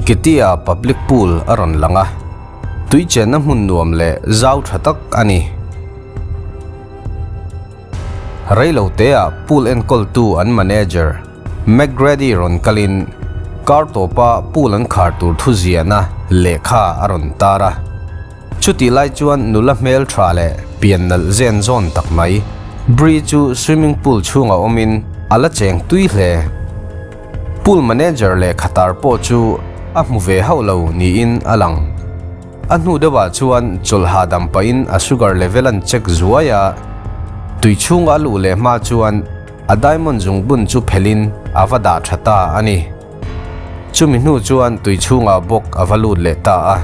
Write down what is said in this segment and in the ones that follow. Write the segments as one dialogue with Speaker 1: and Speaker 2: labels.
Speaker 1: Kitia Public Pool a rawn lang a, tui chenna hmun nuam leh zau tha tak a ni. Reilo teah pool enkawltu an manager McGrady rawn kalin kar tawpa pool an khar tur thu ziahna lehkha a rawn tar a. Chutih lai chuan nula hmel tha leh pian nalh zen zawn tak mai Brie chu swimming pool chhungah awmin a la cheng tui hle. Pool manager lehkha tar pawh chu a hmu ve hauh lo niin a lang. A hnu deuhah chuan chawlh hahdam pahin a sugar level an check zuai a, tui chhunga a luh leh hma chuan a diamond zungbun chu phelhin a va dah tha ta a ni. Chumi hnu chuan tui chhungah bawk a va lut leh ta a.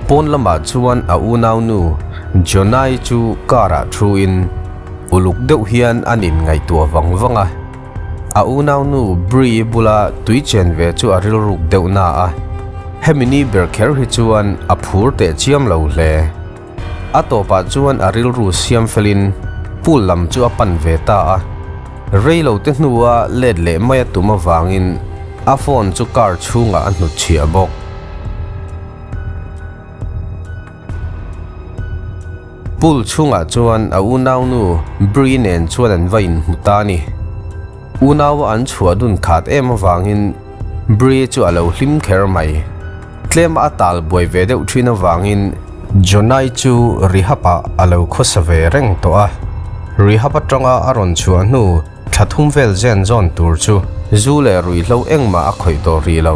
Speaker 1: Pawn lamah chuan a unaunu Jonai chu car ah thuin uluk deuh hian an inngaihtuah vang vang a. A unaunu Brie bula tui chen ve chu a rilruk deuh na a, hemi ni ber kher hi chuan a phur teh chiam lo hle. A tawpah chuan a rilru siam felin pool lam chu a pan ve ta a, reilo te hnua let leh mai a tum avangin a phone chu car chhungah a hnutchhiah bawk. Pool chhungah chuan a unaunu Brie nen chuan an va inhmu ta a ni. Unaua an chhuah dun khat em avangin Brie chu a lo hlim kher mai. Tlema a tal buai ve deuh thin avangin Jonai chu rehab-ah a lo khawsa ve reng tawh a. Rehab atanga a rawn chhuah hnu thla thum vel zen zawn tur chu zu leh ruihhlo engmah a khawih tawh rih lo.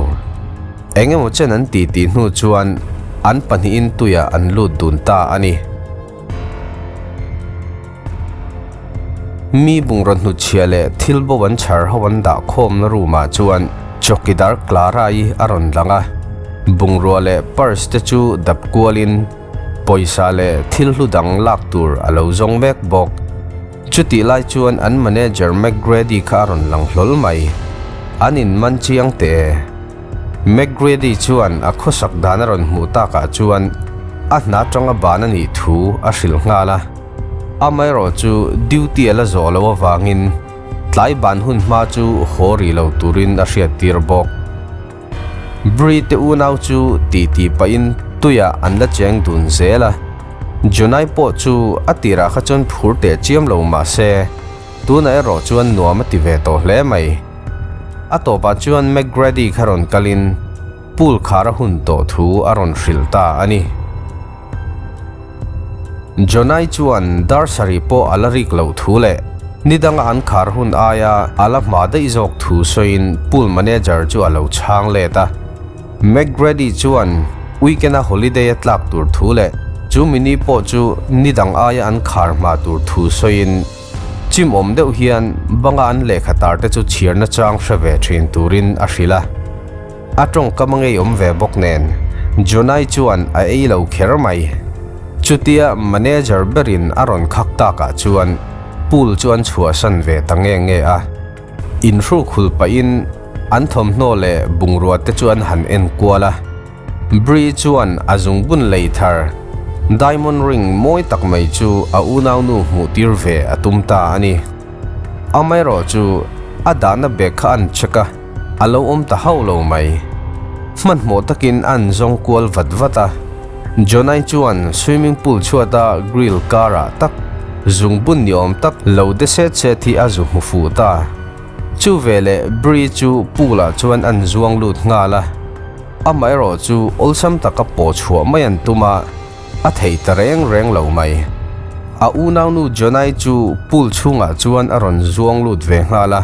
Speaker 1: Eng emaw chen an ti tih hnu chuan an pahnihin tuiah an lut dun ta a ni. Mi bungraw hnutchhiah leh thil bo an chhar ho an dah khawmna room ah chuan chawkidar Clara-i a rawn lang a, bungrua leh purse te chu dap kualin pawisa leh thil hlu dang lak tur a lo zawng mek bawk. Chutih lai chuan an manager McGrady kha a rawn lang hlawl mai. An inman chiang teh e. McGrady chuan a khawsak dan a rawn hmuh takah chuan a hna atanga ban a nih thu a hrilh nghal a. Amaherawhchu duty a la zawh loh avangin tlai ban hun hma chu haw rih lo turin a hriattir bawk. Brie te unau chu titi pahin tuiah an la cheng dun zel a. Jonai pawh chu a tirah kha chuan phur teh chiam lo mah se, tunah erawh chuan nuam a ti ve tawh hle mai. A tawpah chuan McGrady kha rawn kalin pool khar a hun tawh thu a rawn hrilh ta a ni. Jonai chuan dar sarih pawh a la rik loh thu leh ni danga an khar hun aia a la hma daih zawk thu sawiin pool manager chu a lo chhang let a. McGrady chuan weekend-a holiday a tlak tur thu leh chu mini pawh chu ni dang aia an khar hma tur thu sawiin Chimawm deuh hian banga an lehkha tar te chu chhiar nachang hre ve thin turin a hrilh a. A tawngkam a ngeiawm ve bawk nen Jonai chuan a ei lo kher mai. Chutia manager berin a rawn khak takah chuan pool chu an chhuahsan ve ta nge nge a. Inhruk hul pahin an thawmhnaw leh bungrua te chu an han en kual a. Brie chuan a zungbun lei thar, diamond ring mawi tak mai chu a unaunu hmuh tir ve a tum ta a ni. Amaherawh chu a dahna bag kha an check a, a lo awm ta hauh lo mai. Hmanhmawh takin an zawng kual vat vat a, Jonai chuan swimming pool chhuata grill karah tak zungbun ni awm tak lo de set set hi a zu hmu fuh ta. Chu veleh Brie chu pool ah chuan an zuang lut nghal a. Amaherawh chu awlsam taka pawh chhuah mai an tum a, a theih ta reng reng lo mai. A unaunu Jonai chu pool chhungah chuan a rawn zuang lut ve nghal a.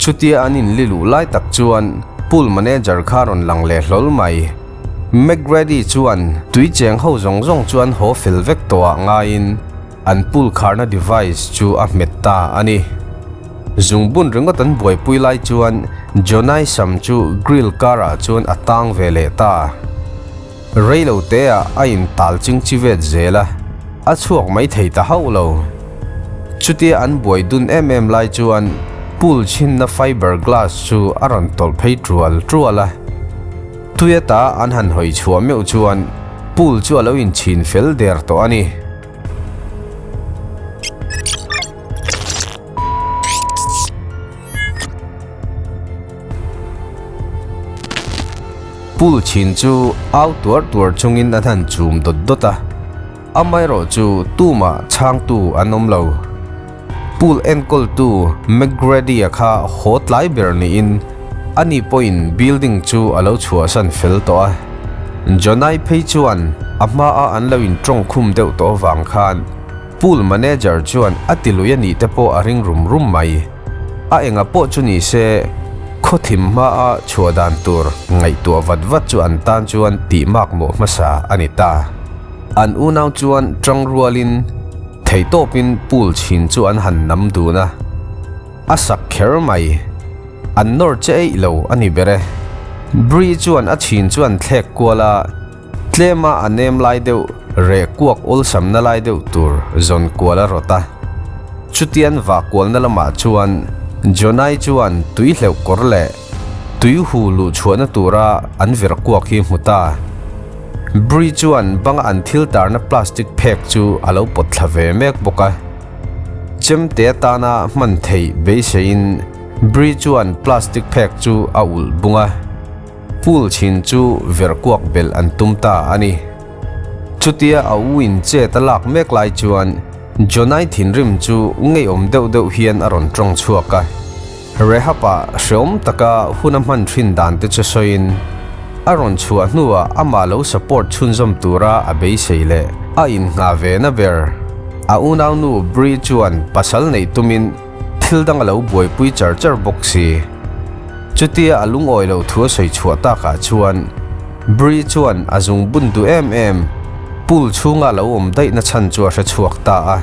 Speaker 1: Chutia an inli luh lai tak chuan pool manager kha a rawn lang leh hlawl mai. McGrady chuan tui cheng ho zawng zawng chu an haw fel vek tawh ah ngaiin an pool kharna device chu a hmet ta a ni. Zungbun ringawt an buaipui lai chuan Jonai Sam chu grill car ah chuan a tang ve leh ta. Reilo te ah a in tal ching chi vet zel a, a chhuak mai thei ta hauh lo. Chutia an buai dun em em lai chuan pool chhinna fiber glass chu a rawn tawlh phei trual trual a. Tui ata an han hawi chhuah meuh chuan pool chu a lo inchhin fel der tawh a ni. Pool chhin chu au tuar tuar chungin an han chum dawt dawt a, amaherawhchu tumah chhangtu an awm lo. Pool enkawltu McGrady-a kha haw tlai ber niin ani pawhin building chu a lo chhuahsan fel tawh a. Jonai phei chuan a hmaa an lo intawng khum deuh tawh avang khan Pool manager chuan a ti lui a nih te pawh a ring rum rum mai. A enga pawh chu ni se, khaw thim hmaa chhuah dan tur ngaihtuah vat vat chu an tan chuan tih mak mawh hmasa a ni ta. An unau chuan tang rualin theihtawpin pool chhin chu an han nam dun a, a sak kher mai. An nawr che eih lo a ni ber e. Brie chuan a chhin chu an thlek kual a. Tlema a nem lai deuh reh kuak awlsamna lai deuh tur zawn kual a rawt a. Chutian vah kualna lamah chuan Jonai chuan tui hleuh kawr leh tui hu luh chhuahna tura an vir kuak hi hmu ta. Brie chuan banga an thil tarna plastic phek chu a lo pawt thla ve mek bawk a. Chemte atana hman theih beiseiin Brie chuan plastic phek chu a ulh bung a. Pool chhin chu verhkuak belh an tum ta a ni. Chutia a u in chet a lak mek lai chuan Jonai thinrim chu ngeiawm deuh deuh hian a rawn tawng chhuak a. Rehab-a hreawm taka hun a hman thin dan te chu sawiin a rawn chhuah hnuah amah lo support chhunzawm tura a beisei leh a inngah ve na ber. A unaunu Brie chuan pasal neih tumin Thil dang a lo buaipui char char bawk si. Chutia a lungawi loh thu a sawi chhuah takah chuan Brie chuan a zung bun duh em em, pool chhunga a lo awm daih na chhan chu a hre chhuak ta a.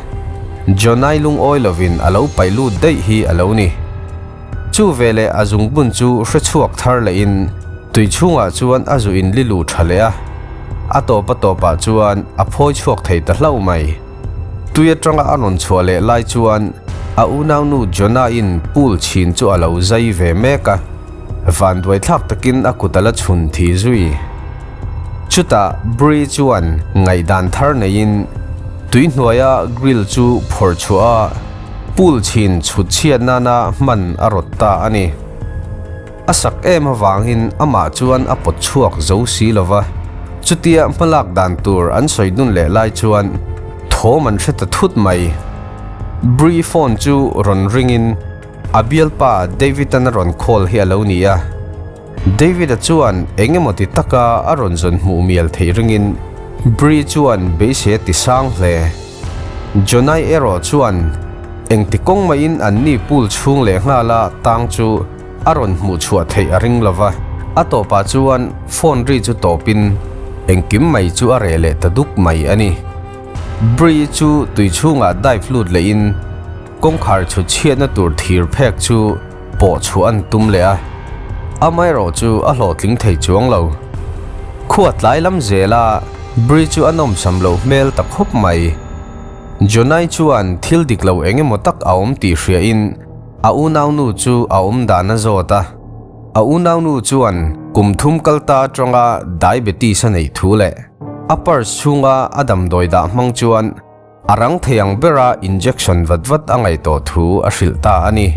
Speaker 1: Jonai lungawi lovin a lo paih lut daih hi a lo ni. Chu veleh a zung bun chu hre chhuak thar lehin tui chhungah chuan a zu in li luh tha leh a, a tawp a tawpah chuan a phawi chhuak thei ta hlauh mai. Tui atanga a rawn chhuah leh lai chuan a unaunu Jonah-in pool chhin chu a lo zai ve mek a, vanduai thlak takin a kut a la chhun thi zui. Chutah Brie chuan ngaihdan thar neiin tui hnuaia grill chu phawrh chhuah a, pool chhin chhut chhiat nana hman a rawt ta a ni. A sak em avangin amah chuan a pawt chhuak zo si lo va, chutia hmalak dan tur an sawi dun leh lai chuan thawm an hre ta thut mai. Brie phone chu rawn ringin a bialpa David-an a rawn call hi a lo ni a. David-a chuan eng emaw ti taka a rawn zawn hmuh mial theih ringin Brie chuan beisei a ti sang hle. Jonai erawh chuan engti kawng maiin anni pool chhung leh nghala tang chu a rawn hmuh chhuah theih a ring lo va, a tawpah chuan phone ri chu tawpin engkim mai chu a reh leh ta duk mai a ni. Brie chu tui chhungah dive lut lehin kawngkhar chhut chhiatna tur thir phek chu pawh chhuah an tum leh a, amaherawh chu a hlawhtling thei chuang lo. Khua tlai lam zela Brie chu a nawmsam loh hmel ta khawp mai. Jonai chuan thil dik lo eng emaw tak a awm tih hriain A unaunu chu a awm dan a zawt a, a unaunu chuan kum thum kal ta atanga diabetes a neih thu leh a purse chhunga a damdawi dah hmang chuan a rang thei ang bera injection vat vat a ngaih tawh thu a hrilh ta a ni.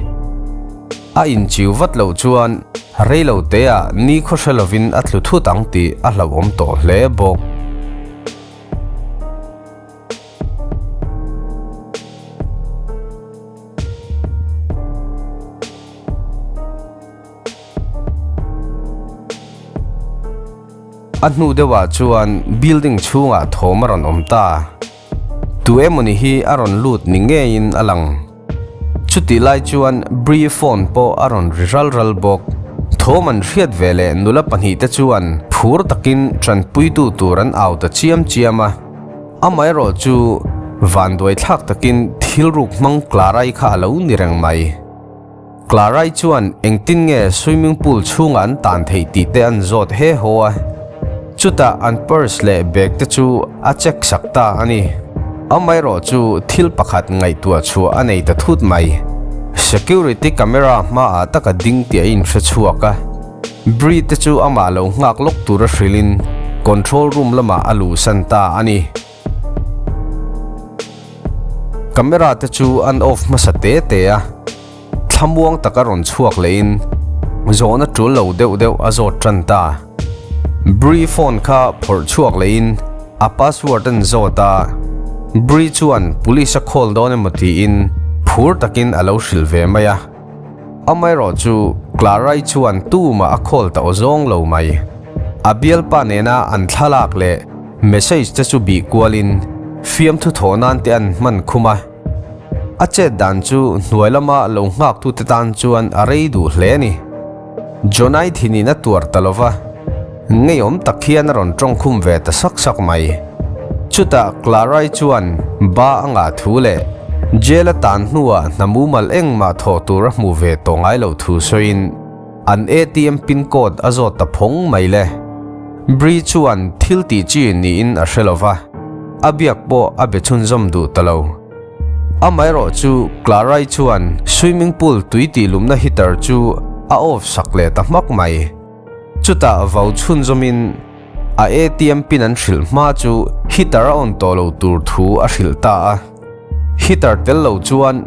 Speaker 1: A inchiu vat loh chuan reilo teah nikhaw hre lovin a tlu thut ang tih a hlauhawm tawh hle bawk. A hnu deuhah chuan building chhungah thawm a rawn awm ta. Tu emawni hi a rawn lut ni ngeiin a lang. Chutih lai chuan Brie phone pawh a rawn ri ral ral bawk. Thawm an hriat ve leh nula pahnihte chuan phur takin tanpuitu tur an au ta chiam chiam a. Amaherawh chu vanduai thlak takin thil ruk hmang Clara-i kha a lo ni reng mai. Clara-i chuan engtin nge swimming pool chhungah an tan theih tih te an zawt he haw a, chutah an purse leh bag te chu a check sak ta a ni. Amaherawh chu thil pakhat ngaihtuah chhuah a nei ta thut mai. Security camera hmaah taka ding tih a inhre chhuak a. Brie te chu amah lo nghak lawk tura hrilhin control room lamah a luhsan ta a ni. Camera te chu an off hmasa te te a, thlamuang taka rawn chhuak lehin zawhna tul lo deuh deuh a zawt tan ta. Brie phone kha phawrh chhuak lehin a password an zawt a, Brie chuan police a call dawn emaw tiin phur takin a lo hrilh ve mai a. Amaherawh chu Clara-i chuan tumah a call ta awzawng lo mai. A bialpa nena an thlalak leh message te chu bih kualin fiamthu thawh nan te an hman khum a. A chet dan chu hnuai lama lo nghaktute tan chuan a rei duh hle a ni. Jonai thinin a tuar ta lo va, ngeiawm tak hian a rawn tawngkhum ve ta sak sak mai. Chutah Clara-i chuan ba a ngah thu leh jail a tan hnuah hna mumal engmah thawh tur a hmuh ve tawh ngai loh thu sawiin an ATM pin code a zawt ta phawng mai le. Brie chuan thil tih chi niin a hre lo va, a biak pawh a be chhunzawm duh ta lo. Amaherawh chu Clara-i chuan swimming pool tui tih lumna heater chu a off sak leh ta hmak mai. Chutah vau chhunzawmin a ATM pin an hrilh hma chu heater a on tawh lo tur thu a hrilh ta a. Heater tel lo chuan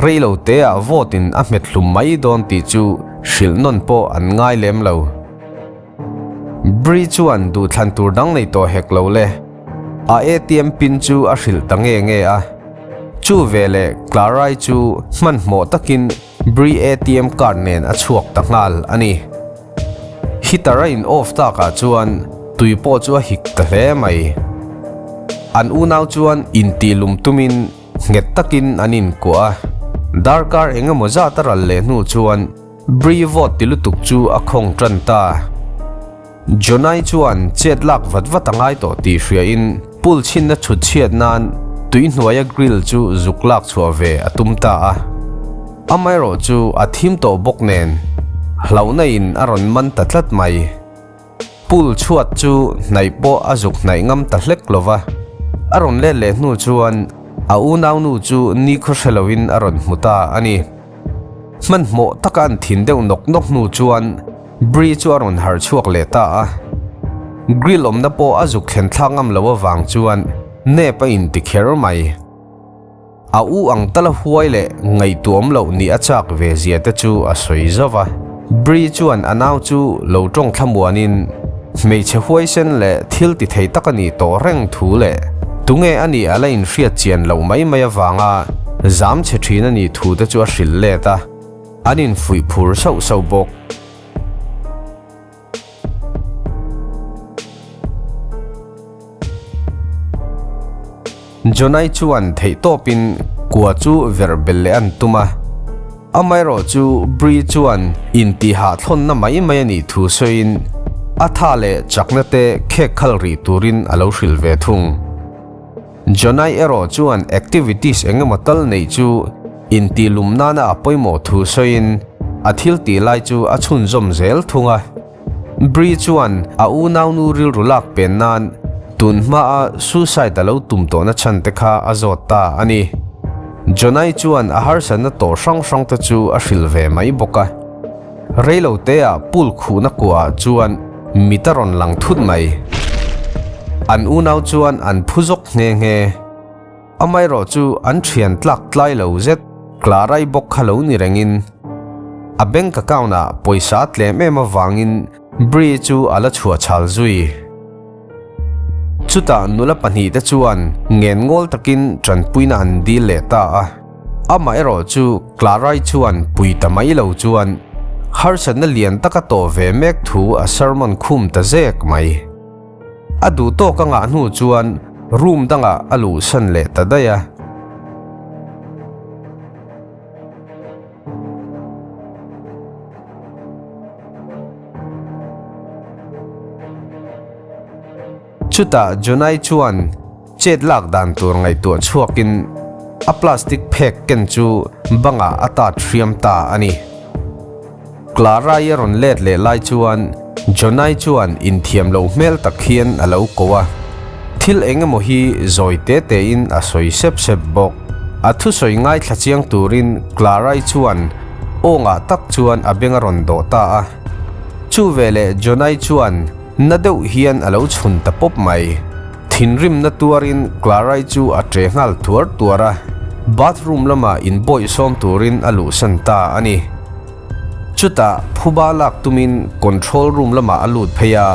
Speaker 1: rei lo teah vawt in a hmet hlum mai dawn tih chu hrilh nawn pawh an ngai lem lo. Brie chuan duhthlan tur dang nei tawh hek lo le. A ATM pin chu a hrilh ta nge nge a. Chu veleh Clara-i chu hmanhmawh takin Brie ATM card nen a chhuak ta nghal a ni. Heater a in off takah chuan tui pawh chu a hik ta hle mai. An unau chuan intih lum tumin nghet takin an inkuah a. Darkar engemaw zat a ral leh hnu chuan Brie vawt ti lutuk chu a khawng tan ta. Jonai chuan chet lak vat vat a ngai tawh tih hriain pool chhinna chhut chhiat nan tui hnuaia grill chu zuk lak chhuah ve a tum ta a. Amaherawh chu a thim tawh bawk nen hlauhna in a rawn man ta tlat mai. Pool chhuat chu hnaih pawh a zuk hnaih ngam ta hlek lo va. A rawn let leh hnu chuan a unaunu chu nikhaw hre loin a rawn hmu ta a ni. Hmanhmawh taka an thin deuh nawk nawk hnu chuan Brie chu a rawn harh chhuak leh ta a. Grill awmna pawh a zuk thlen thlak ngam loh avang chuan nep a inti kher mai. A u ang tala huai leh ngaihtuahawm loh nih a chak ve zia te chu a sawi zauh a. Brie chuan a nau chu lo tawng thlamuanin hmeichhe huaisen leh thil ti thei tak a nih tawh reng thu leh tunge a nih a la inhriat chian loh mai mai avanga zam chhe thin a nih thu te chu a hrilh let a, an infuih phur sauh sauh bawk. Jonai chuan theihtawpin kua chu verh belh leh an tum a, amaherawh chu Brie chuan intihah thlawnna mai mai a nih thu sawiin a tha leh chakna te khek khal rih turin a lo hrilh ve thung. Jonai erawh chuan activities engemaw tal neih chu intihlum nana a pawimawh thu sawiin a thil tih lai chu a chhunzawm zel thung a. Brie chuan a unaunu rilru lak pen nan tun hmaa suicide a lo tum tawhna chhan te kha a zawt ta a ni. Jonai chuan a harsatna tawh hrang hrang te chu a hrilh ve mai bawk a. Reiloteah pool khuhna kuaah chuan mit a rawn lang thut mai. An unau chuan an phu zawk nghe nghe. Amaherawh chu an thian tlak tlai lo zet Clara-i bawk kha lo ni rengin a bank account ah pawisa a tlem em avangin Brie chu a la chhuah chhal zui. Chutah nula pahnihte chuan ngen ngawl takin tanpuina an dil leh ta a. Amaherawh chu Clara-i chuan pui ta mai lo chuan harsatna lian taka tawh ve mek thu a sermon khum ta zek mai. A duh tawk a ngah hnu chuan room dangah a luhsan leh ta daih a. Chutah Jonai chuan chet lak dan tur ngaihtuah chhuakin a plastic phek ken chu bangah a tat hriam ta a ni. Clara-i a rawn let leh lai chuan Jonai chuan inthiam lo hmel tak hian a lo ko a, thil eng emaw hi zawi te tein a sawi sep sep bawk. A thusawi ngaithla chiang turin Clara-i chuan aw ngah tak chuan a beng a rawn dawh ta a. Chu veleh Jonai chuan na deuh hian a lo chhun ta pawp mai. Thinrimna tuarin Clara-i chu a ṭe nghal tuar tuar a, bathroom lamah inbawihsawm turin a luhsan ta a ni. Chutah phuba lak tumin control room lamah a lut phei a,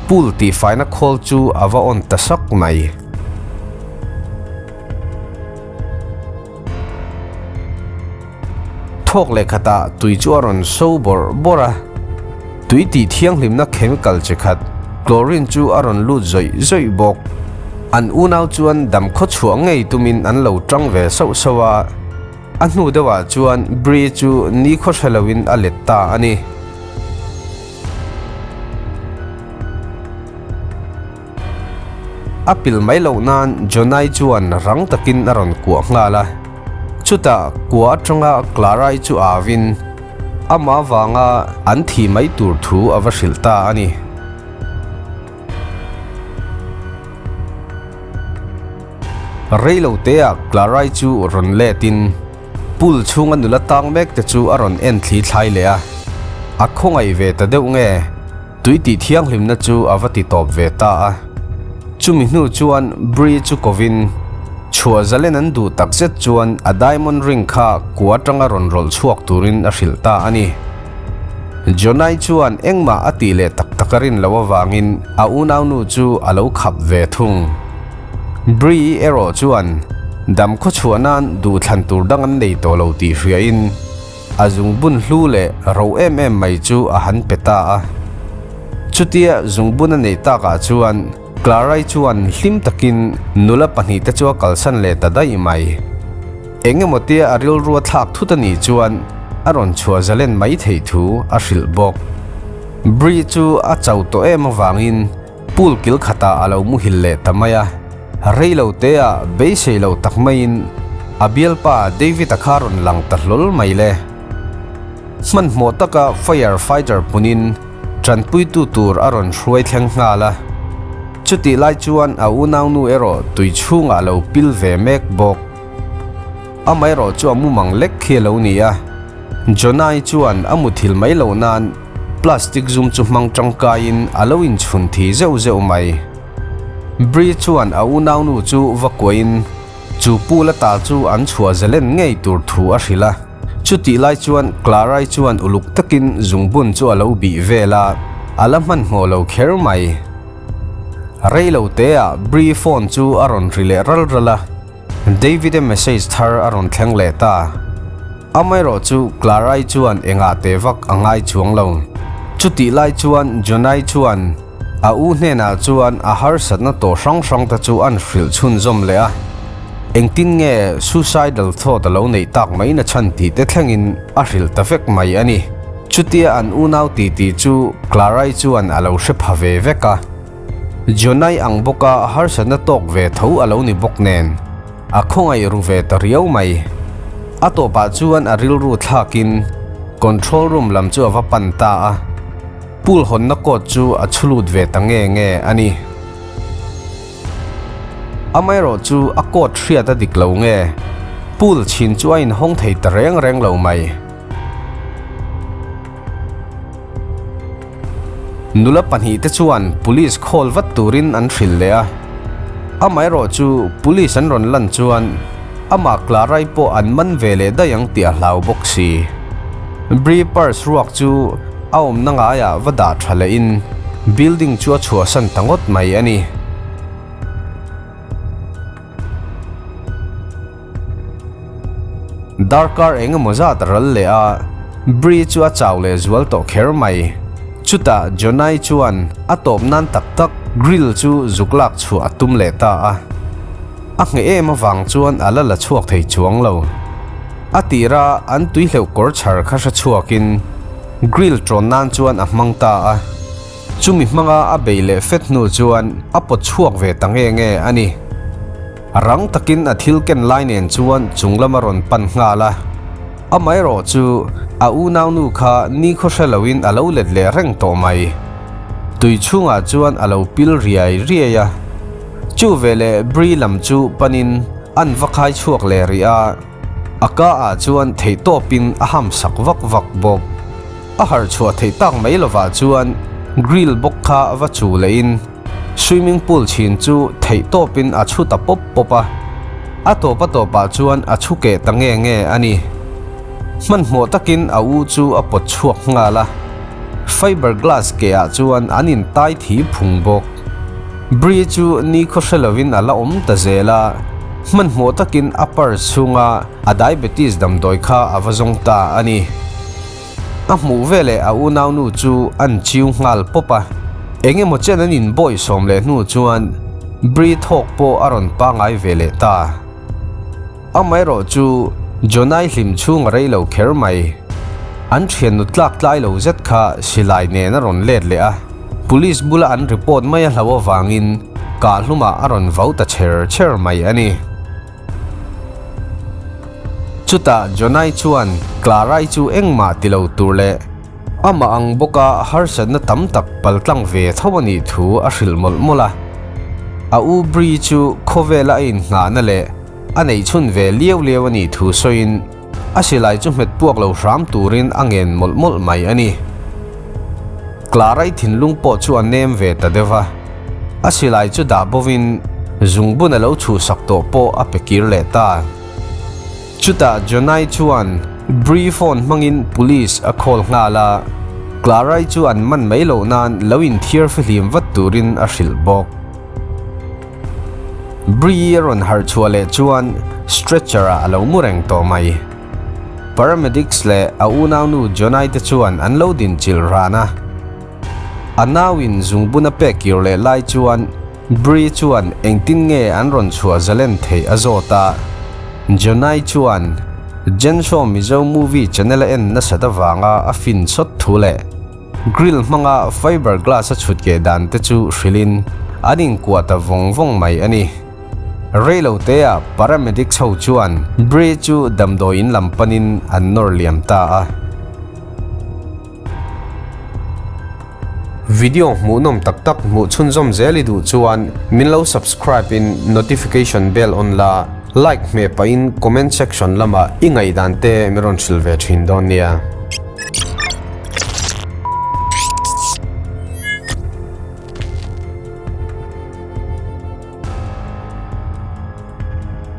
Speaker 1: Pool tihfaina khawl chu a va on ta sak mai. Thawk leh khatah tui chu a rawn so bawrh bawrh a, tui tih thianghlimna chemical chi khat chlorine chu a rawn lut zawih zawih bawk. An unau chuan dam khaw chhuah ngei tumin an lo tang ve sauh sauh a, a hnu deuhah chuan Brie chu ni khaw hre loin a let ta a ni. A pil mai loh nan Jonai chuan rang takin a rawn kuah nghal a. Chutah kua atanga Clara-i chu avin amah vanga an thi mai tur thu a va hrilh ta a ni. Rei lo teah Clara-i chu rawn letin pool chhunga nula tang mek te chu a rawn en thli thlai leh a. A khawngaih ve ta deuh nge? Tui tih thianghlimna chu a va ti tawp ve ta a. Chumi hnu chuan Brie chu kovin, chhuah zalen an duh tak zet chuan a diamond ring kha kua atanga rawn rawlh chhuak turin a hrilh ta a ni. Jonai chuan engmah a tih leh tak tak a rin loh avangin a unaunu chu a lo khap ve thung. Brie erawh chuan dam khawchhuah nan duhthlan tur dang an nei tawh lo tih hriain, A zungbun hlu leh ro em em mai chu a han pe ta a. Chutia zungbun a neih takah chuan Clara-i chuan hlim takin nula pahnihte chu a kalsan leh ta daih mai. Eng emaw tia a rilru a thlak thut a nih chuan a rawn chhuah zalen mai theih thu a hrilh bawk. Brie chu a chau tawh em avangin Pool kil khatah a lo muhil leh ta mai a, rei lo teah beisei lo tak maiin a bialpa David-a kha rawn lang ta hlawl mai le. Hmanhmawh taka fire fighter punin tanpuitu tur a rawn hruai thleng nghal a, chutih lai chuan a unaunu erawh tui chhungah a lo pil ve mek bawk. Amaherawh chu a mumang lek khi a lo ni a, Jonah-i chuan a muthil mai loh nan Plastic zum chu hmang tangkaiin a lo inchhun thi zeuh zeuh mai. Brie chuan a unaunu chu va kuahin chu pool ata chu an chhuah zalen ngei tur thu a hrilh a. Chutih lai chuan Clara-i chuan uluk takin zungbun chu a lo bih vel a, a la hmanhmawh lo kher mai. Rei lo teah Brie phone chu a rawn ri leh ral ral a. David-a message thar a rawn thleng leh ta. Amaherawh chu Clara-i chuan engah teh vak a ngai chuang lo. Chutih lai chuan Jonai chuan a u hnenah chuan a harsatna tawh hrang hrang te chu an hrilh chhunzawm leh a. Engtin nge suicidal thought a lo neih tak mai na chhan tih te thlengin a hrilh ta vek mai a ni. Chutia an unau titi chu Clara-i chuan a lo hre pha ve vek a. Jonai ang bawka harsatna tawk ve tho a lo ni bawk nen, a khawngaih ru ve ta riau mai. A tawpah chuan a rilru thlakin control room lam chu a va pan ta a, pool hawnna kawt chu a chhu lut ve ta nge nge a ni. Amaherawh chu a kawt hriat a dik lo nge, pool chhin chu a inhawng thei ta reng reng lo mai. Nula pahnihte chuan police call vat turin an hrilh leh a, amaherawh chu police an rawn lan chuan amah Clara-i pawh an man ve leh daih ang tih a hlau bawk si. Brie purse ruak chu a awmna ngaiah va dah tha lehin building chu a chhuahsan ta ngawt mai a ni. Darkar eng emaw zat a ral leh a, Brie chu a chau leh zual tawh kher mai. Chutah Jonai chuan a tawp nan tak tak grill chu zuk lak chhuah a tum leh ta a. A ngheh em avang chuan a la la chhuak thei chuang lo. A tira an tuihleuh kawr chhar kha hre chhuakin grill tawn nan chuan a hmang ta a. Chumi hmanga a bei leh fet hnu chuan a pawt chhuak ve ta nge nge a ni. Rang takin a thil ken lai nen chuan chung lam a rawn pan nghal a. Amaherawh chu a unaunu kha nikhaw hre loin a lo let leh reng tawh mai. Tui chhungah chuan a lo pil riai riai a. Chu veleh Brie lam chu panin an va khai chhuak leh rih a. A ka ah chuan theihtawpin a ham sak vak vak bawk. A harh chhuah theih tak mai lovah chuan grill bawk kha va chu lehin swimming pool chhin chu theihtawpin a chhu ta pawp pawp a. A tawp a tawpah chuan a chhu keh ta nge nge a ni. Hmanhmawh takin a u chu a pawt chhuak nghal a. Fiber glass ke ah chuan an in tai thi phung bawk. Brie chu nikhaw hre lovin a la awm ta zel a, hmanhmawh takin a purse chhunga a diabetes damdawi kha a va zawng ta a ni. A hmuh veleh a unaunu chu an chiu nghal pawp a, eng emaw chen an inbawihsawm leh hnu chuan Brie thawk pawh a rawn pangai ve leh ta. Amaherawh chu Jonai hlim chhung a rei lo kher mai. An thiannu tlak tlai lo zet kha silai nen a rawn let leh a, police bula an report mai a hlo avangin kahhlumah a rawn vau ta cher cher mai a ni. Chutah Jonai chuan Clarai chu engmah ti lo tur leh amah ang bawka harsatna tam tak paltlang ve tho a nih thu a hrilh mawlh mawlh a. A u Brie chu khawvela a inngahna leh A neih chhun ve liau liau a nih thu sawiin a silai chu hmet puak lo hram turin a ngen mawlh mawlh mai a ni. Clara-i thinlung pawh chu a nem ve ta deuh a, a silai chu dah bovin zungbun a lo chhuhsak tawh pawh a pe kir leh ta. Chutah Jonai chuan Brie phone hmangin police a call nghal a, Clara-i chu an man mai loh nan lo inthiar fihlim vat turin a hrilh bawk. Brie a rawn harh chhuah leh chuan stretcher ah a lo mu reng tawh mai. Paramedics leh a unaunu Jonai te chuan an lo din chilh ran a. A nauin zungbun a pek kir leh lai chuan Brie chuan engtin nge an rawn chhuah zalen theih a zawt a. Jonai chuan Jenshaw Mizo movie channel a en nasat avanga a fin chawt thu leh Grill hmanga fiber glass a chhut keh dan te chu hrilhin an inkuah ta vawng vawng mai a ni. Reilo teah paramedics ho chuan Brie chu damdawi in lam panin an nawr liam ta a. Video hmuhnawm tak tak hmuh chhunzawm zel i duh chuan min lo subscribe in notification bell on la, like hmeh pahin comment section lamah i ngaihdan te min rawn hrilh ve thin dawn nia.